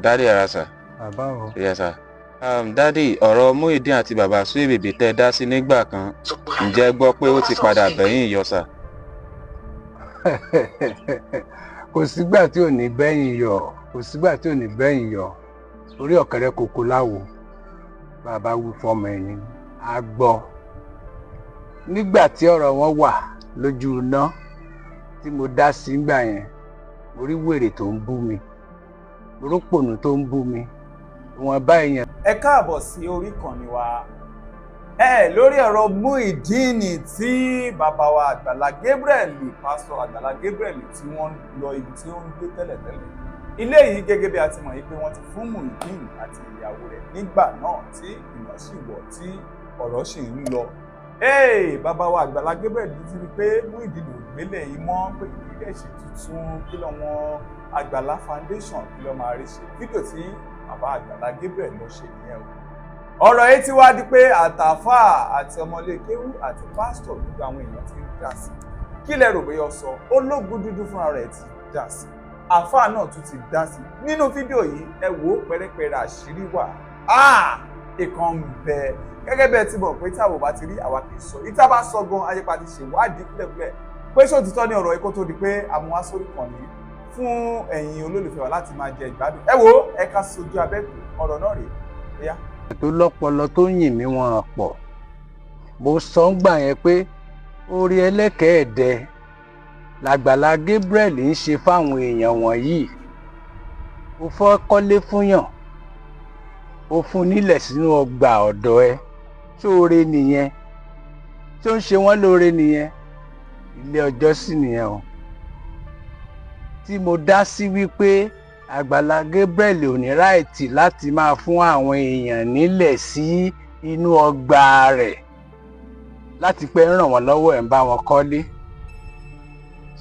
Daddy, ẹ ra sir. Bàbá o. Yes, sir. Daddy, ọ̀rọ̀ Muyideen àti bàbá Suebebe tẹ́ dá sí nígbà kan, ǹjẹ́ ẹ gbọ́ pé ó ti padà bẹ́yìn yọ, sir? Kò sígbà tí ò ní bẹ́yìn yọ, kò sígbà tí ò ní bẹ́yìn yọ. Orí ọ̀kẹ́rẹ́ koko láwo, bàbá wí fọmọ ẹni á gbọ́. Nígbà tí ọ̀rọ̀ wọn wà lójú iná tí mo dá sí ngbà yẹn, mo rí wèrè tó ń bú mi, mo rí pònú tó ń bú mi, ìwọ̀nba èèyàn. Ẹ káàbọ̀ sí orí ìkànnì wa. Ẹ lórí ọ̀rọ̀ Muyideen tí bàbá wa Àgbàlá Gabriel, pásítọ̀ Àgbàlá Gabriel, tí wọ́n lọ ibi tí ó ń gbé tẹ́lẹ̀tẹ́lẹ̀, ilé yìí, gẹ́gẹ́ bí a ti mọ̀ yìí pé wọ́n ti fún Muyideen àti ìyàwó rẹ̀ nígbà náà tí ìná sì wọ̀, tí ọ̀rọ̀ sì ń lọ. Ee, bàbá wa Àgbàlá Gabriel ti rí i pé Muyideen ò gbélé yìí mọ́, pé ilé ṣe tuntun kí lọ́ wọn Àgbàlá Foundation kí lọ́ máa rí ṣe. Fídíò tí bàbá Àgbàlá Gabriel lọ ṣe nìyẹn o. Ọ̀rọ̀ yìí ti wá di pé àtàfà àti ọmọlé kéwú àti pásítọ̀, gbogbo àwọn èèyàn ti ń dá sí. Kí lẹ rò bóyá sọ? Ológun dúdú fúnra rẹ̀ ti dá sí, àáfàá náà tún ti dá sí nínú fídíò yìí. Ẹ wò ó, pẹ̀rẹ̀pẹ̀rẹ̀ àṣírí wà. Ìkan ń bẹ gẹ́gẹ́ bẹ́ẹ̀ ti mọ̀ pé táwọn bá ti rí, àwa kì í sọ. Ìta bá sọ gan, ayépa ti ṣèwádìí kúlẹ̀kúlẹ̀ pé ṣé òtítọ́ ní ọ̀rọ̀ yìí kó tó di pé àwọn wá sórí kàn ní fún ẹ̀yin olólùfẹ́ wa láti máa jẹ ìgbádùn. Ẹ wo, ẹ ká sojú abẹ́kù ọ̀rọ̀ náà rèé bóyá. Tó lọ́pọlọ tó yìn mí wọn pọ̀. Mo sọ ń gbà yẹn pé orí ẹlẹ́kẹ̀ẹ́dẹ làgbàlá Gabriel ń ṣe fáwọn èèyàn wọ̀nyí. Ó fẹ́ kọ́lé fúnyàn, ó fún nílẹ̀ sínú ọgbà ọ̀dọ̀ ẹ, sóore nìyẹn tó ń ṣe wọ́n lóore nìyẹn. Ilé ọjọ́ sí nìyẹn o tí mo dá sí wípé Àgbàlá Gabriel ò ní right láti máa fún àwọn èèyàn nílẹ̀ sí inú ọgbà rẹ̀ láti pé ń ràn wọ́n lọ́wọ́, ẹ̀ ń bá wọn kọ́lé.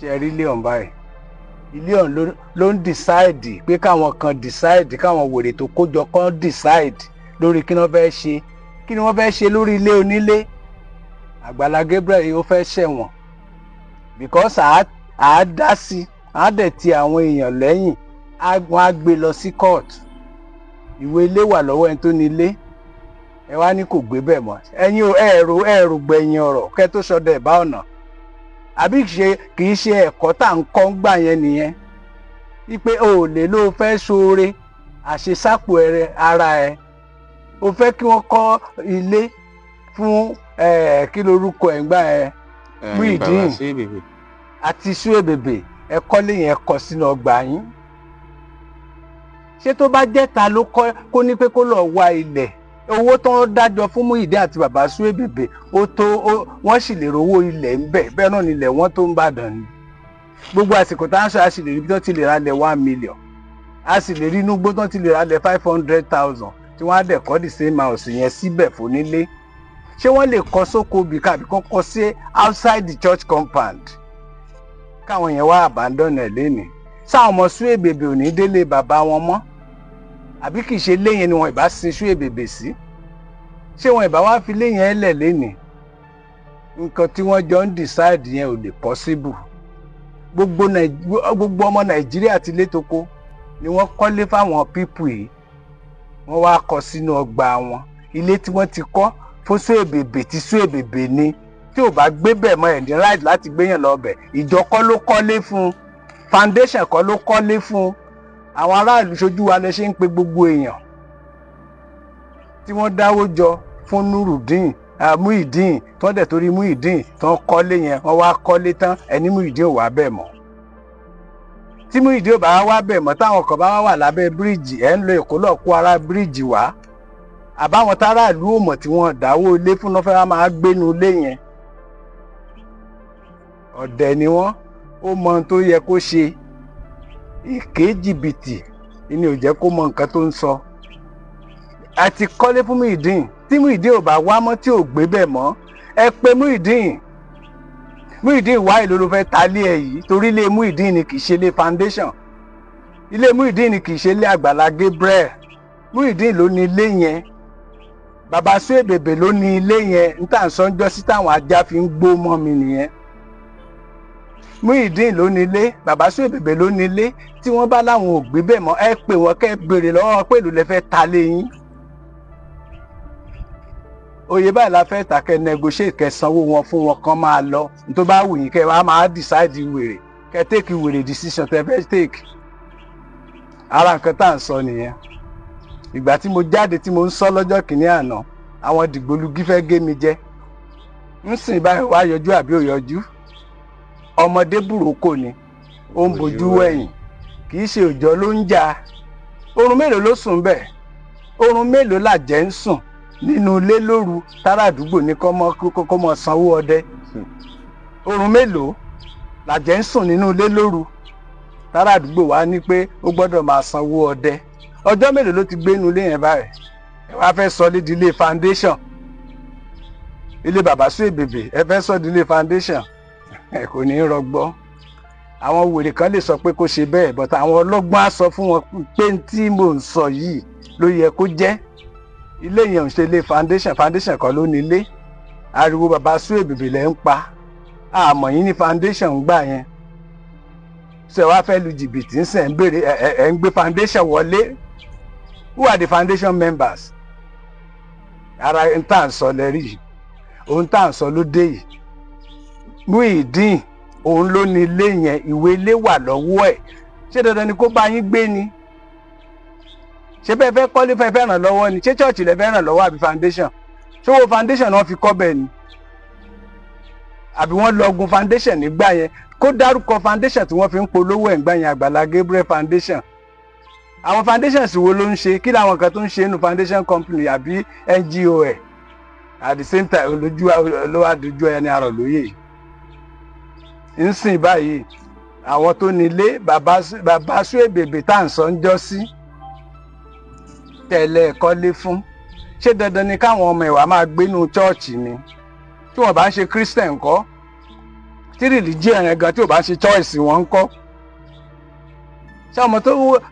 Ṣe rí ilé ọ̀hún báyìí? Ilé ọ̀hún ló ń decide pé káwọn kan decide, káwọn wèrè tó kójọ kan decide lórí kí wọ́n fẹ́ ṣe, kí ni wọ́n fẹ́ ṣe lórí ilé onílé. Àgbàlá Gabriel ó fẹ́ ṣẹ̀wọ̀n because àá dá sí, àá dẹ̀ ti àwọn èèyàn lẹ́yìn, wọ́n á gbé lọ sí court. Ìwé ilé wà lọ́wọ́ ẹni tó ní ilé. Ẹ wá ní kò gbé bẹ́ẹ̀ mọ́. Ẹ̀yin ò ẹ̀rù ẹ̀rù gbẹ̀yìn ọ̀rọ̀ kẹ́ tó sọdọ̀ ẹ̀ bá ọ̀nà àbí ṣe kì í ṣe ẹ̀kọ́ tá à ń kọ́ ń gbà yẹn nìyẹn, wípé o ò lè ló fẹ́ ṣoore àṣesápò ara ẹ. O fẹ́ kí wọ́n kọ́ ilé fún kí lorúkọ ẹ̀ ń gbà ẹ, Muyideen àti Suebebe, ẹ kọ́lé yẹn kọ́ sínú ọgbà yín. Ṣé tó bá jẹ́ ta ló kọ́ kó ní pé kó lọ́ọ́ wá ilẹ̀, owó tó ń dájọ́ fún Muyideen àti bàbá Suebebe ó tó, wọ́n sì lè rówó ilẹ̀ ń bẹ̀. Bẹ́ẹ̀ náà nílẹ̀ wọ́n tó ń bàdàn ni gbogbo àsìkò tá à ń sọ. A sì lè rí bí wọ́n ti lè ra lẹ̀ 1 million, a sì lè rí inú gbó tán ti lè ra lẹ̀ 500,000 tí wọ́n á dẹ̀ kọ́ the same house yẹn síbẹ̀ fónílé. Ṣé wọ́n lè kọ́ sóko bìkà àbí kọ́ kọ́ sí outside the church compound káwọn yẹn wá abandon ẹ̀ lénìí? Sáwọn ọmọ Suebebe ò ní délé bàbá wọn mọ́? Àbí kì í ṣe léyìn ni wọn ìbá sin Suebebe sí? Ṣé wọn ìbá wá fi léyìn ẹ lẹ̀ lénìí? Nǹkan tí wọ́n jọ ń decide yẹn ò lè possible. Gbogbo ọmọ Nàìjíríà ti létoko ni wọ́n kọ́lé fáwọn people yìí. Wọ́n wá kọ́ sínú ọgbà wọn. Ilé tí wọ́n ti kọ́ fún Suebebe tí Suebebe ni tí ò bá gbé bẹ̀ mọ́, ẹ̀ ní right láti gbéyàn lọ bẹ̀. Ìjọ kọ́ ló kọ́lé fún, foundation kọ́ ló kọ́lé fún. Àwọn aráàlú ṣojú wa lẹ ṣe ń pe gbogbo èèyàn tí wọ́n dáwó jọ fún Nurudeen Muyideen, tí wọ́n dẹ̀ torí Muyideen tí wọ́n kọ́lé yẹn. Wọ́n wá kọ́lé tán, ẹni Muyideen ò wá bẹ̀ mọ́. Tí Muyideen ò bá wá bẹ̀ mọ́, táwọn kan bá wà lábẹ́ bíríìjì, ẹ̀ ń lo Èkó lọ́ọ́ kó ara bíríìjì wá, àbáwọn táráàlú ò mọ̀ tí wọ́n dáwó ilé fún lọ́fẹ́ wá máa gbénu ilé yẹn. Ọ̀dẹ̀ ni wọ́n. Ó mọ ohun tó yẹ kó ṣe. Èké jìbìtì ni ò jẹ́ kó mọ nǹkan tó ń sọ. Àti kọ́lé fún Muyideen, tí Muyideen ò bá wá mọ́, tí ò gbé bẹ̀ mọ́, ẹ pé Muyideen. Muyideen wá, èlò ló fẹ́ ta lé ẹ yìí? Torí ilé Muyideen ni, kì í ṣe ilé foundation. Ilé Muyideen ni, kì í ṣe ilé Àgbàlá Gabriel. Muyideen ló ní ilé yẹn, bàbá Suebebe ló ní ilé yẹn. N tà ń sọ́njọ́ sí táwọn ajá fi ń gbó mọ́ mi nìyẹn. Muyideen ló nílé, bàbá Suebebe ló nílé. Tí wọ́n bá láwọn ò gbé bẹ́ẹ̀ mọ́, ẹ pè wọ́n kẹ́ béèrè lọ́wọ́ wọn pé èló lẹ fẹ́ ta lé yín. Oye báyìí la fẹ́ tà, kẹ́ negotiate, kẹ́ sanwó wọn fún wọn, kán máa lọ. Tó bá wù yín, kẹ́ wàá máa decide wèrè, kẹ́ take wèrè decision tẹ́ fẹ́ take. Ara nǹkan tá à ń sọ nìyẹn. Ìgbà tí mo jáde tí mo ń sọ lọ́jọ́ kìíní àná, àwọn dìgbòlugi fẹ́ gé mi jẹ. Ń sìn báyìí, wá yọjú àbí ò yọjú? Ọmọdé burúkú ni ó ń bojú wẹ̀yìn, kì í ṣe òjò ló ń jà. Oorun mélòó ló sùn bẹ́ẹ̀? Oorun mélòó làjẹ́ ń sùn nínú ilé lóru tára àdúgbò ní kọ́ mọ́ sanwó ọdẹ? Oorun mélòó làjẹ́ ń sùn nínú ilé lóru tára àdúgbò wa ní pé ó gbọ́dọ̀ máa sanwó ọdẹ? Ọjọ́ mélòó ló ti gbé inú ilé yẹn báyìí? Ẹ wá fẹ́ sọ lédi ilé foundation, ilé bàbá Suebebe, ẹ fẹ́ sọ di ilé foundation. Ẹ kò ní í rọgbọ. Àwọn wèrè kan lè sọ pé kó ṣe bẹ́ẹ̀, but àwọn ọlọ́gbọ́n á sọ fún wọn pé tí mò ń sọ yìí ló yẹ kó jẹ́. Ilé yẹn ò ń ṣe ilé foundation, foundation kan ló ní ilé. Ariwo bàbá Suebebe lẹ́ ń pa, àmọ́ yín ní foundation ń gbà yẹn. Ṣe wá fẹ́ lu jìbìtì ń sẹ̀ ń béèrè ẹ ń gbé foundation wọlé? Who are the foundation members? Ara ń tà ń sọ lẹ́rí yìí, ohun tá à ń sọ ló dé yìí. Muyideen òun ló ní ilé yẹn, ìwé ilé wà lọ́wọ́ ẹ̀. Ṣé dandan ni kó bá yín gbé ni? Ṣé bẹ́ẹ̀ fẹ́ kọ́lé, fẹ́ fẹ́ ràn lọ́wọ́ ni? Ṣé church lẹ fẹ́ ràn lọ́wọ́ àbí foundation? Ṣówó foundation náà fi kọ́ bẹ́ẹ̀ ni, àbí wọ́n lọ́gun foundation nígbà yẹn? Kó dárúkọ foundation tí wọ́n fi ń polówó ẹ̀ ńgbà yẹn, Àgbàlá Gabriel Foundation. Àwọn foundations wo ló ń ṣe? Kí làwọn kan tó ń ṣe nínú foundation company àbí NGO ẹ̀? At the same time, olójú ló wá dojú ẹni àrọ̀ lóye ńsìn báyìí. Àwọn tó nílé, bàbá Suebebe tá à ń sọ ń jọ́ sí tẹ̀lé kọ́lé fún, ṣé dandan ni káwọn ọmọ ìwà máa gbénú church ni? Tí wọ́n bá ń ṣe Christian ńkọ́? Tí religion yẹn gan tí ò bá ń ṣe choice wọn ńkọ́? Ṣé ọmọ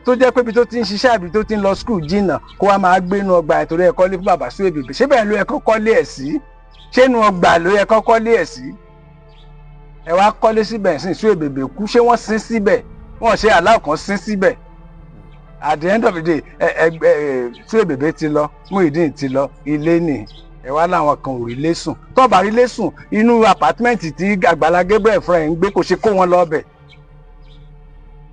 tó jẹ́ pé ibi tó ti ń ṣiṣẹ́ àbí tó ti ń lọ school jìnnà, kó wá máa gbénú ọgbà ẹ̀ torí ẹ̀ kọ́lé fún bàbá Suebebe? Ṣé bẹ́ẹ̀ ló yẹ kó kọ́lé ẹ̀ sí? Ṣé inú ọgbà ló yẹ kó kọ́lé ẹ̀ sí? Ẹ wá kọ́lé síbẹ̀ sí, Suebebe kú, ṣé wọ́n sin síbẹ̀? Wọ́n ṣe aláwọ̀ sin síbẹ̀. At the end of the day, ẹ ẹ ẹ Suebebe ti lọ, Muyideen ti lọ, ilé nì. Ẹ wá láwọn kan ò rí lé sùn. Tó bá rí lé sùn inú apartment tí Àgbàlá Gabriel fúnra ẹ̀ ń gbé, kò ṣe kó wọn lọ bẹ̀.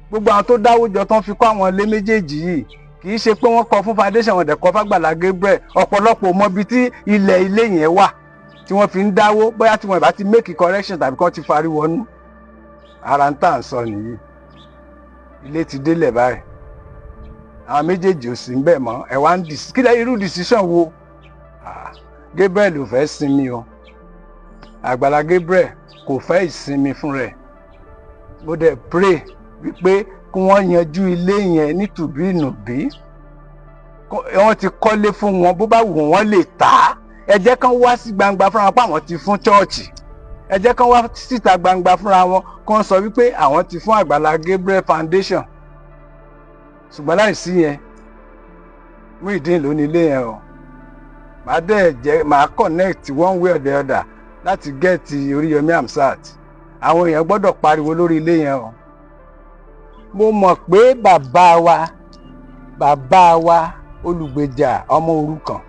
Gbogbo àwọn tó dáwó jọ tán fi kọ́ àwọn ilé méjèèjì yìí, kì í ṣe pé wọ́n kọ́ fún foundation, wọn dẹ̀ kọ́ f'Àgbàlá Gabriel. Ọ̀pọ̀lọpọ̀ mọ ibi tí ilẹ̀ ilé yẹn wà tí wọ́n fi ń dáwó. Bóyá tí wọ́n bá ti make correction tàbí kán ti farí wọnú. Ara ń tà ń sọ nìyí. Ilé ti délẹ̀ báyìí, àwọn méjèèjì ò sí ń bẹ̀ mọ́. Ẹ̀ wá ń dì kí lẹ́ irú decision wo? Gabriel ò fẹ́ sinmi o. Àgbàlá Gabriel kò fẹ́ ìsinmi fún rẹ̀. Mo dẹ̀ pray wípé kí wọ́n yanjú ilé yẹn nítùbí ìnùbí. Wọ́n ti kọ́lé fún wọn, bó bá wù wọ́n lè tà á. Ẹ jẹ́ kán wá sí gbangba fúnra wọn pé àwọn ti fún church. Ẹ jẹ́ kán wá síta gbangba fúnra wọn kán sọ wípé àwọn ti fún Àgbàlá Gabriel Foundation. Ṣùgbọ́n láìsí yẹn, Muyideen ló ní ilé yẹn o. Màá dẹ̀ jẹ́ màá connect one way or the other láti get Oríyọmí Hamzat. Àwọn èèyàn gbọ́dọ̀ pariwo lórí ilé yẹn o. Mo mọ̀ pé bàbá wa, bàbá wa olùgbèjà ọmọ òrukàn,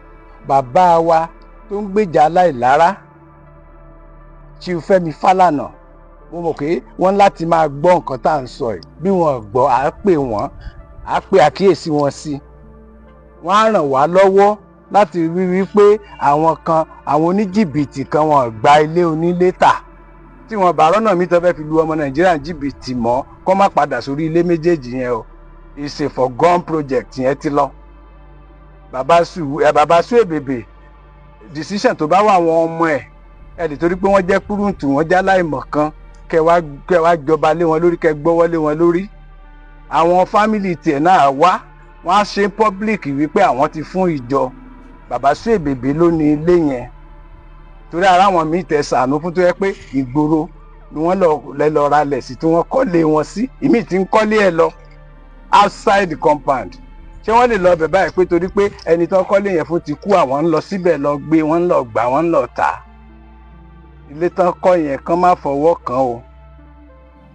bàbá wa tó ń gbèjà aláìlára, Chief Fẹ́mi Fálànà, mo mọ̀ pé wọ́n láti máa gbọ́ nǹkan tá à ń sọ yìí. Bí wọ́n gbọ́, à á pè wọ́n, à á pè àkíyèsí wọn sí. Wọ́n á ràn wá lọ́wọ́ láti rí wípé àwọn kan, àwọn oníjìbìtì kan, wọn gba ilé onílé tà. Tí wọn bá rọ́nà mi tó fẹ́ fi lu ọmọ Nàìjíríà jìbìtì mọ́, kó má padà sórí ilé méjèèjì yẹn o. It's a forgone project yẹn ti lọ. Bàbá Suebebe, decision tó bá wà, àwọn ọmọ ẹ̀ ẹ lè torí pé wọ́n jẹ́ kúrúǹtù, wọ́n jẹ́ aláìmọ̀ kan, kẹ wá jọba lé wọn lórí, kẹ gbọ́wọ́ lé wọn lórí. Àwọn family tiẹ̀ náà wá, wọ́n á ṣe public wípé àwọn ti fún ìjọ. Bàbá Suebebe ló ní ilé yẹn, torí ara àwọn míì tẹ sànú fún, tó yẹ pé ìgboro ni wọ́n lọ lẹ lọ ra lẹ̀ sí tí wọ́n kọ́lé wọn sí. Ìmíì tí ń kọ́lé ẹ̀ lọ outside the compound. Ṣé wọ́n lè lọ bẹ̀ báyìí pé torí pé ẹni tó kọ́lé yẹn fún ti kú, àwọn ń lọ síbẹ̀ lọ gbé, wọ́n ń lọ gbà, wọ́n ń lọ tà? Ilé tán kọ́ yẹn, kán má fọwọ́ kàn o.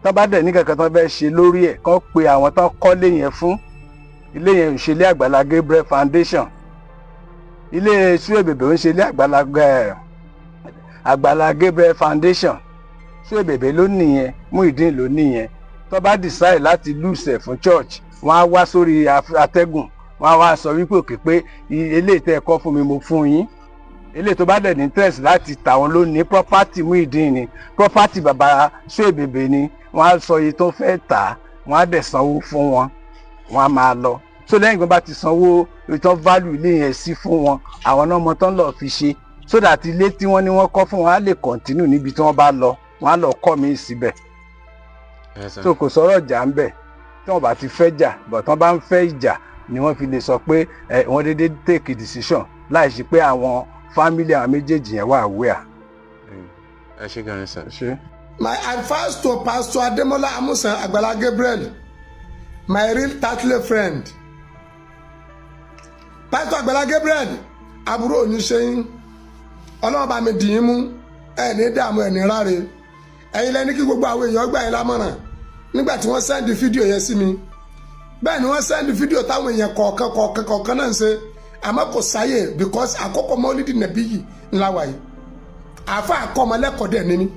Tán bá dẹ̀ ní kankan tán fẹ́ ṣe lórí ẹ̀, kán pe àwọn tán kọ́lé yẹn fún. Ilé yẹn ń ṣe ilé Àgbàlá Gabriel Foundation, ilé Suebebe ń ṣe ilé Àgbàlá Gabriel Foundation. Suebebe ló nìyẹn, Muyideen ló nìyẹn. Tó bá decide láti lose ẹ̀ fún church, wọ́n á wá sórí atẹ́gùn, wọ́n á wá sọ wípé òkè pé eléyìí tẹ́ ẹ kọ́ fún mi, mo fún yín. Eléyìí tó bá dẹ̀ ní interest láti tà, wọn ló ní property. Muyideen ni property, bàbá Suebebe ni. Wọ́n á sọ iye tó fẹ́ tà á, wọ́n á dẹ̀ sanwó fún wọn, wọ́n á máa lọ. So lẹ́yìn ìgbà bá ti sanwó ìtàn value ilé yẹn sí fún wọn, àwọn náà mọ tán lọ́ọ́ fi ṣe, so that ilé tí wọ́n ní wọ́n kọ́ fún wọn á lè continue níbi tí wọ́n bá lọ, wọ́n á lọ kọ́ mi síbẹ̀. Yes, sir. So kò sọ̀rọ̀ ìjà ń bẹ̀ tí wọ́n bá ti fẹ́ jà bọ̀. Tí wọ́n bá ń fẹ́ ìjà ni wọ́n fi lè sọ pé ẹ wọ́n dédé take decision láì ṣe pé àwọn family àwọn méjèèjì yẹn wà aware. Ẹ ṣé gan ni, sir. Ṣé. My advice to Pastor Ademola Amusan Agbala Gabriel, my real earthly friend. Pastor Agbala Gabriel, àbúrò ò ní ṣe yín, Ọlọ́run bá mi dì í mú, ẹ̀ ní dààmú, ẹ̀ ní ráre. Ẹ̀yin lẹ́ni kí gbogbo àwọn èèyàn gbà yín lámọ̀ràn nígbà tí wọ́n send fídíò yẹn sí mi. Bẹ́ẹ̀ ni wọ́n send fídíò táwọn èèyàn kọ̀ọ̀kan kọ̀ọ̀kan kọ̀ọ̀kan náà ń ṣe, àmọ́ kò sáyè because àkókò mọ́lídì nàbí yìí ńlá wáyé. Àáfà àkọ́mọlẹ́kọ̀ọ́ dẹ̀ ní mi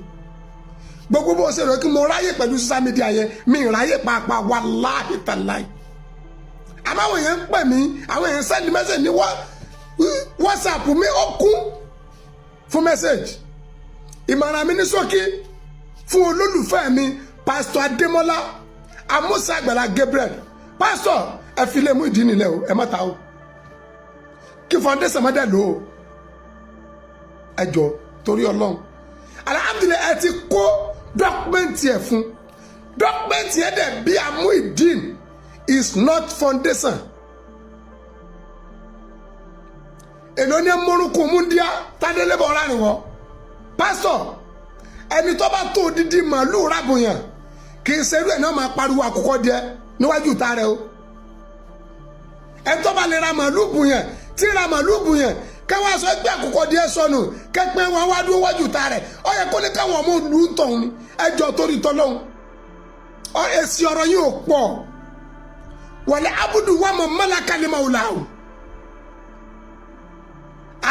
gbogbo bó ṣe rò kí mo ráyè pẹ̀lú social media yẹn, mi ì ráyè pàápàá, wàláhì tàláì. Àmọ́ àwọn èèyàn ń pè mí, àwọn èèyàn send message ní WhatsApp mi, ó kún fún message. Ìmọ̀ràn mi ní ṣókí fún olólùfẹ́ mi, Pastor Adémọ́lá Amúsà Àgbàlá Gabriel: Pastor, ẹ fi lè mú ìdí nílẹ̀ o, ẹ má ta o, kí foundation má dẹ̀ lò ó. Ẹ jọ, torí Ọlọ́run, alhamdulillahi, ẹ ti kó document ẹ̀ fún. Document ẹ̀ dẹ̀ bí Muideen is not foundation. Èlò ní múrùkù múndíá tádélébọ̀ rárín wọ́. Pásítọ̀, ẹni tó bá tó odidi màálù rábòyàn, kì í ṣerú ẹ̀ náà máa pariwo àkùkọ díẹ̀ níwájú ìta rẹ o. Ẹni tó bá lè ra màálù bùyàn, tí ra màálù bùyàn, kẹwàá sọ pé àkùkọ díẹ̀ sọnù, kẹpẹ wọn wá dúró wájú ìta rẹ, ó yẹ kó ní káwọn ọmọ ìlú ń tọ̀hún ni. Ẹjọ́, torí tọ́lọ́hún, èsì ọ̀rọ̀ yìí ò pọ̀. Wọlé abudu wà mọ̀ mọ́lákàlímọ̀ wùlàwù,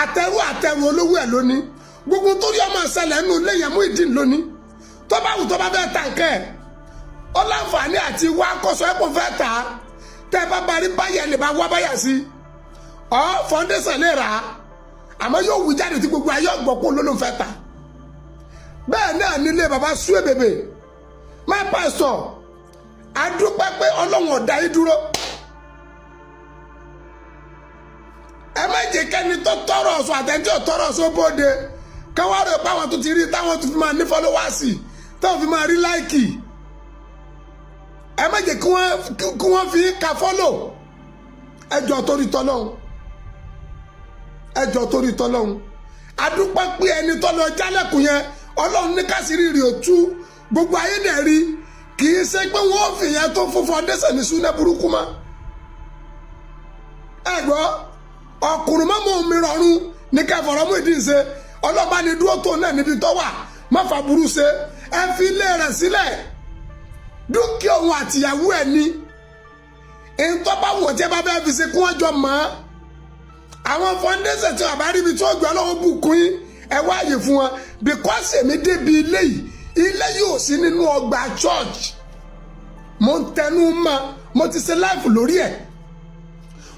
àtẹrù àtẹrù olówó ẹ̀ lónìí. Gbogbo torí ọmọ ìṣẹ̀lẹ̀ nínú ilé yẹn, Muyideen lónìí. Tó bá wù, tó bá fẹ́ ta nǹkan ẹ̀, ó láǹfààní àti wá kọ́sọ́ ẹ̀ kò fẹ́ tà á. Tẹ́ ẹ bá bá rí báyà, lè bá wá báyà sí ọ, foundation lè rà á, àmọ́ yóò wù jáde tí gbogbo ayé ọ̀gbọ́n kó ló ló fẹ́ tà. Bẹ́ẹ̀ náà nílé baba Suebebe. My pastor, adúpẹ́ pé Ọlọ́run ọ̀dà yìí dúró. Ẹ má jẹ́ kẹ́ni tó tọrọ ọ̀sọ̀ àtẹ̀ntì ọ̀tọrọ ọ̀sọ̀ bóde, káwá rẹ̀ pé àwọn tó ti rí táwọn tó fi máa ní followers, táwọn fi máa rí like. Ẹ má jẹ́ kí wọ́n fi ka follow. Ẹ jọ̀ọ́, torí tọ́lọ́hún, ẹ jọ̀ọ́, torí tọ́lọ́hún, adúpẹ́ pé ẹni tó lọ jálẹ̀kùn yẹn, Ọlọ́run ní kásìrì rí òtú, gbogbo ayé dẹ̀ rí. Kì í ṣe pé wọ́n fi yẹn tó fún foundation ní súnẹ́ burúkú mọ́. Ẹ gbọ́, ọkùnrin mọ́mọ́ mi rọrùn ní kẹfọ̀rọ̀ Muyideen ṣe. Ọlọ́ba ni dúró tó náà níbi tó wà, má fa burú ṣe. Ẹ fi ilé rẹ̀ sílẹ̀, dúkìá òun àtìyàwó ẹ̀ ní ìtọ́ bá wọ̀ tí ẹ bá fẹ́ fi ṣe, kí wọ́n jọ mọ́ àwọn foundation tí wọ́n bá rí ibi tí wọ́n gbé. Ọlọ́wọ́ bùkún yín, ẹ wá àyè fún wọn, because èmi débi ilé yìí, ilé yìí ò sí nínú ọgbà church. Mo ń tẹnu mọ́, mo ti ṣe live lórí ẹ̀,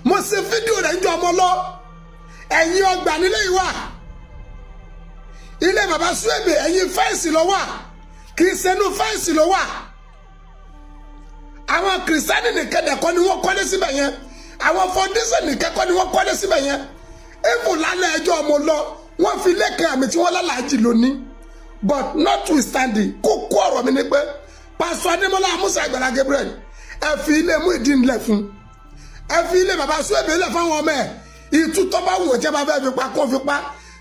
mo ṣe fídíò rẹ̀ ń jọ ọmọ lọ. Ẹ̀yìn ọgbà nílé yìí wà. Ilé bàbá Suebe, ẹ̀yìn fence ló wà, kì í ṣe inú fence ló wà. Àwọn kìrìsìtánì nìkan dẹ̀kọ́ ni wọ́n kọ́lé síbẹ̀ yẹn, àwọn foundation nìkan kọ́ ni wọ́n kọ́lé síbẹ̀ yẹn. Even lálẹ́ ẹjọ́ ọmọ lọ, wọ́n fi lẹ́kàn àmì tí wọ́n lálàájì lónìí. But notwithstanding, kókó ọ̀rọ̀ mi ni pé Pastor Adémọ́lá Amusa Àgbàlá Gabriel, ẹ fi ilé Muyideen lẹ̀ fún, ẹ fi ilé bàbá Suebebe lẹ̀ fáwọn ọmọ ẹ̀. Ìtú tó bá wù ọ́ tí ẹ bá fẹ́ fi pa, kó fi pa.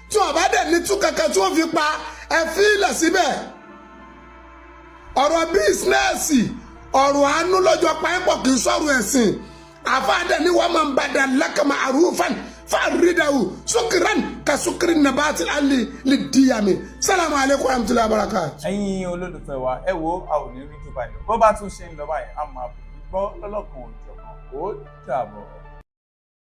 Tí wọ́n bá dẹ̀ ní tú kankan tí wọ́n fi pa, ẹ fi ilẹ̀ síbẹ̀. Ọ̀rọ̀ business, ọ̀rọ̀ àánú lọ́jọ́ pápọ̀, kì í sọ̀rọ̀ ẹ̀sìn. Àfáàdẹ ní wọ́n máa ń bàdà lákàmà àrùfàn. Faridahu sukiran ka sukiri nabati ali li diyami. Salamu aleykum wa rahmatulahi wa barakatuh. Ẹ̀yin olólùfẹ́ wa, ẹ wo, a ò ní rí jù báyìí lọ. Bó bá tún ṣe ń lọ báyìí, a máa bù gbọ́ lọ́lọ́kan òjọ̀kan. Ó dàbọ̀.